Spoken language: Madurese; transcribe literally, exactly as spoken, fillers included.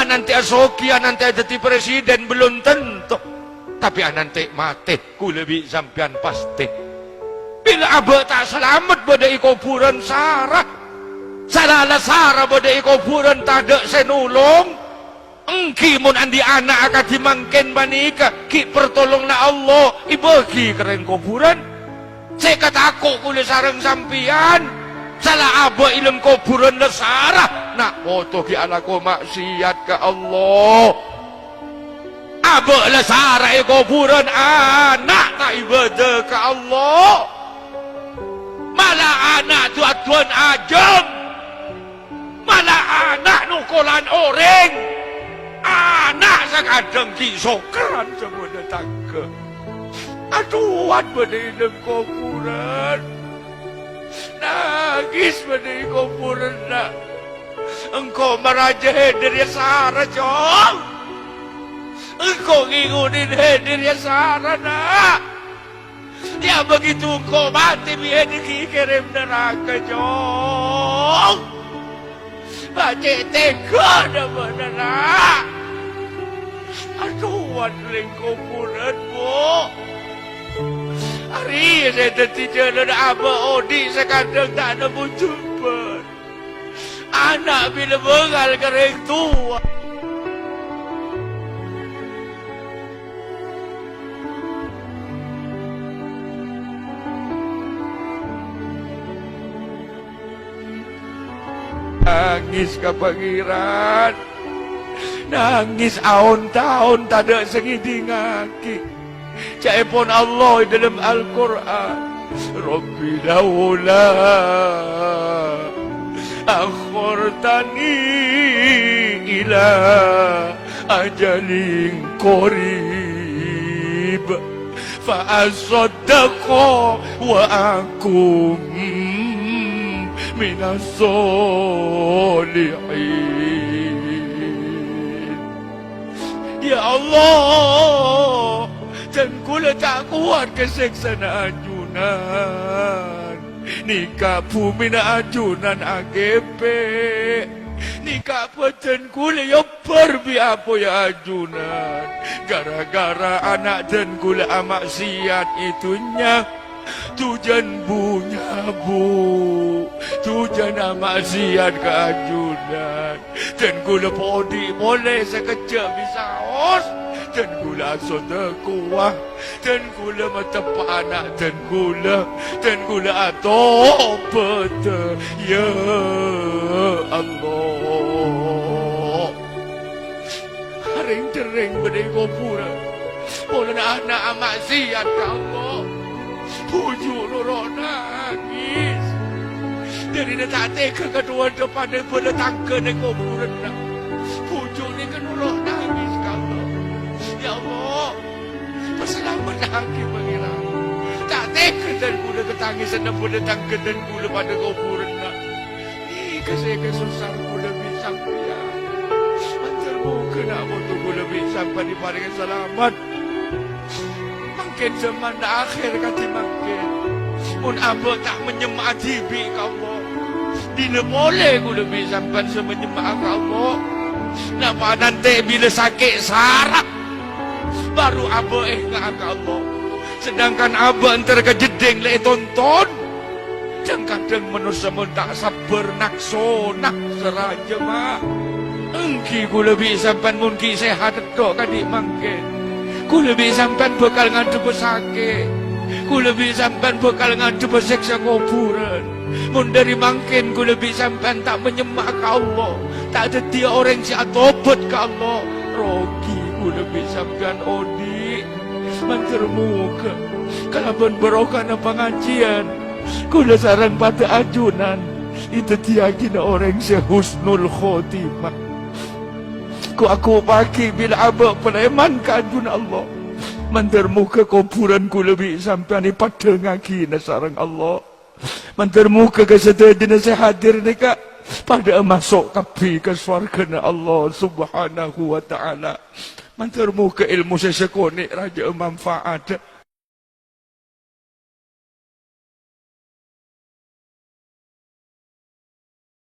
Anante'a soghi, anante'a dhâddhi presiden, belum tentu. Tapè anante'a matè, kaulâ bi' sampèyan pastè. Bilâ abâ' ta' salamet bâdâ è kobhurân sara. Sala la sara bâdâ è kobhurân tadâ' sè nolong. Èngghi mon andi' ana' akadhi mangkèn panèka ghi' partolonganna Allah èbâghi ka rèng kobhurân. Sè èkatako' kaulâ sareng sampèyan, sala abâ' è dâlem kobhurân la sara, na' poto ghi' alako ma'siyat ka Allah. Abâ' la sara è kobhurân, ana' ta' ibâdâ ka Allah. Mala ana' du-aduwân ajâm. Mala ana' nokolan orèng. Ana' sakadhâng ghi' sokeran sabâdâ tangghâ. Aduwân bâdâ è dâlem kobhurân. Nangès bâdâ è kobhurân, na'. Engko' marajâ hèdir ya sara, Cong. Engko' ngèngodhin hèdir ya sara, na'. Ya begitu engko' matè bi' hèdir ghi' èkèrèm naraka, Cong. Bâ' cè' tèghâna bâ'na, na'. Aduwân rèng kobhurân, Bu'. Arèya sè dhâddhi jhâlân abâ' odi' sakadhâng ta' nemmo jembhân. Ana' bilâ bângal ka rèng towa. Nangès ka Pangèran. Nangès aon-taon tadâ' sè ngèdingngaghi. Ca'èpon Allah è dâlem Al-Qur'an, "Rabbi laula akhartani ila ajalin qarib, fa asaddaqa wa akun minas shalihin." Ya Allah, dân kaulâ ta' kowat ka sèksana ajunan. Nèka bhumina ajunan akèpè'. Nèka bhâdhân kaulâ èobbhâr bi' apoyya ajunan. Gara-gara ana' dân kaulâ ama'siyat è dhunnya. Dujân bu-nyabu, dujân ama'siyat ka ajunan. Dân kaulâ podi' polè sakejjhâ' bisaos. Dân kaulâ asodakowa. Dân kaulâ mateppa' ana' dân kaulâ. Dân kaulâ atobhâdhâ. Ya Allah. Rèng-cerrèng bâdâ è kobhurân. Polana ana' ama'siyat ka Allah. Bhuju' noro' nangès. Dârina ta' tèghâ ka duwâ' depanna bâlâ tangghâna è kobhurânna. Bhuju' nèka noro' nangès ka Allah. Ya Allah, pasalamettaghi Pangèran. Ta' tèghâ dân kaulâ ka tangèsanna bâlâ tangghâ dân kaulâ padâ kobhurânna. Nèka sè èkasossana kaulâ bi' sampèyan. Mandhâr moghâ na' poto kaulâ bi' sampèyan èparèngè salamet. Mangkèn jhâmanna akhèr kadhi mangkèn. Mon abâ' ta' manyemma'a dhibi' ka Allah, dina polè kaulâ bi' sampèyan sè manyemma'a ka Allah. Napa nanti bilâ sakè' sara, baru abâ' ènga'a ka Allah. Sedangkan abâ' entar ka jeddhing la ètonton. Dhâng-kadhâng manossa mon ta' sabbhâr naksona sè rajâ, Ma'. Èngghi kaulâ bi' sampèyan mon ghi' sehat tèdhâ' kadhi mangkèn. Kaulâ bi' sampèyan bhâkal ngadhebbhâ sakè'. Kaulâ bi' sampèyan bhâkal ngadhebbhâ sèksa kobhurân. Mon dâri mangkèn kaulâ bi' sampèyan ta' manyemma'a ka Allah, ta' dhâddhiyâ orèng sè atobhât ka Allah, rogi kaulâ bi' sampèyan odi'. Mandhâr moghâ kalabân barokana pangajiyân, kaulâ sareng padâ ajunan èdhâddhiyâghinâ orèng sè husnul khotimah. Ko-, akobâghi bilâ abâ' palèman ka ajunan Allah. Mandhâr moghâ kobhurân kaulâ bi' sampèyan èpaddhângngaghinâ sareng Allah. Mandhâr moghâ ka sadhâjâna sè hadir nèka padâ'â maso' kabbhi ka sowarghâna Allah Subhanahu wa Ta'ala. Mandhâr moghâ èlmo sè sakonè' rajâ'â manfaat.